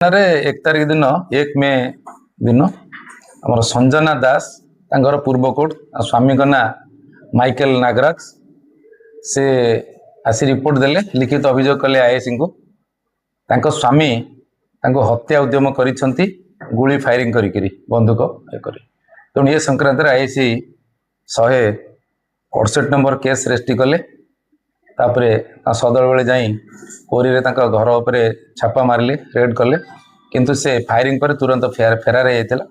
ଥାନାରେ 1 ତାରିଖ ଦିନ, 1 ମେ ଦିନ ଆମର ସଞ୍ଜନା ଦାସ, ତାଙ୍କର ପୂର୍ବକୋଟ, ଆଉ ସ୍ୱାମୀଙ୍କ ନାଁ ମାଇକେଲ ନାଗରାଜ, ସେ ଆସି ରିପୋର୍ଟ ଦେଲେ, ଲିଖିତ ଅଭିଯୋଗ କଲେ ଆଇଆଇସିଙ୍କୁ, ତାଙ୍କ ସ୍ୱାମୀ ତାଙ୍କୁ ହତ୍ୟା ଉଦ୍ୟମ କରିଛନ୍ତି ଗୁଳି ଫାୟାରିଂ କରିକିରି, ବନ୍ଧୁକ ଇଏ କରି। ତେଣୁ ଏ ସଂକ୍ରାନ୍ତରେ ଆଇଆଇସି 168 ନମ୍ବର କେସ୍ ରେଜିଷ୍ଟ୍ରି କଲେ। ତାପରେ ସଦଳ ବେଳେ ଯାଇ କୋରିରେ ତାଙ୍କ ଘର ଉପରେ ଛାପା ମାରିଲେ, ରେଡ୍ କଲେ। କିନ୍ତୁ ସେ ଫାୟାରିଂ ପରେ ତୁରନ୍ତ ଫେରାର ହେଇଯାଇଥିଲା।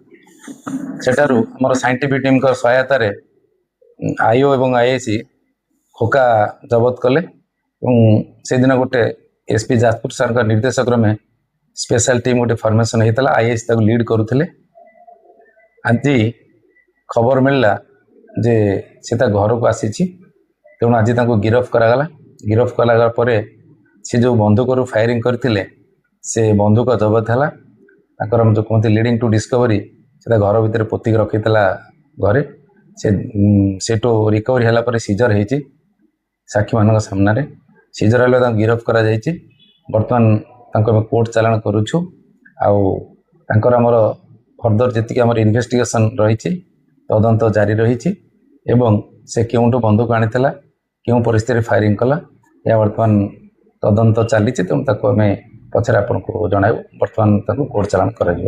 ସେଠାରୁ ଆମର ସାଇଣ୍ଟିଫିକ୍ ଟିମ୍ଙ୍କ ସହାୟତାରେ ଆଇଓ ଏବଂ ଆଇଆଇସି ଖୋକା ଜବତ କଲେ ଏବଂ ସେଦିନ ଗୋଟେ ଏସ୍ପି ଯାଜପୁର ସାର୍ଙ୍କ ନିର୍ଦ୍ଦେଶ କ୍ରମେ ସ୍ପେଶାଲ ଟିମ୍ ଗୋଟେ ଫର୍ମେସନ୍ ହେଇଥିଲା। ଆଇଆଇସି ତାକୁ ଲିଡ୍ କରୁଥିଲେ। ଆଜି ଖବର ମିଳିଲା ଯେ ସେ ତା ଘରକୁ ଆସିଛି। ତେଣୁ ଆଜି ତାଙ୍କୁ ଗିରଫ କରାଗଲା। ଗିରଫ କରାଗଲା ପରେ ସେ ଯେଉଁ ବନ୍ଧୁକରୁ ଫାୟାରିଂ କରିଥିଲେ, ସେ ବନ୍ଧୁକ ଜବତ ହେଲା। ତାଙ୍କର ଯେଉଁ କୁହନ୍ତି ଲିଡ଼ିଂ ଟୁ ଡିସ୍କଭରି, ସେ ତା ଘର ଭିତରେ ପୋତିକି ରଖିଥିଲା ଘରେ। ସେ ସେଠୁ ରିକଭରି ହେଲା ପରେ ସିଜର ହେଇଛି ସାକ୍ଷୀମାନଙ୍କ ସାମ୍ନାରେ। ସିଜର ହେଲେ ତାଙ୍କୁ ଗିରଫ କରାଯାଇଛି। ବର୍ତ୍ତମାନ ତାଙ୍କୁ ଆମେ କୋର୍ଟ ଚାଲାଣ କରୁଛୁ ଆଉ ତାଙ୍କର ଆମର ଫର୍ଦର ଯେତିକି ଆମର ଇନଭେଷ୍ଟିଗେସନ୍ ରହିଛି, ତଦନ୍ତ ଜାରି ରହିଛି ଏବଂ ସେ କେଉଁଠୁ ବନ୍ଧୁକ ଆଣିଥିଲା, କେଉଁ ପରିସ୍ଥିତିରେ ଫାୟାରିଂ କଲା, ଏହା ବର୍ତ୍ତମାନ ତଦନ୍ତ ଚାଲିଛି। ତେଣୁ ତାକୁ ଆମେ ପଛରେ ଆପଣଙ୍କୁ ଜଣାଇବୁ। ବର୍ତ୍ତମାନ ତାକୁ କୋର୍ଟ ଚାଲାଣ କରାଯିବ।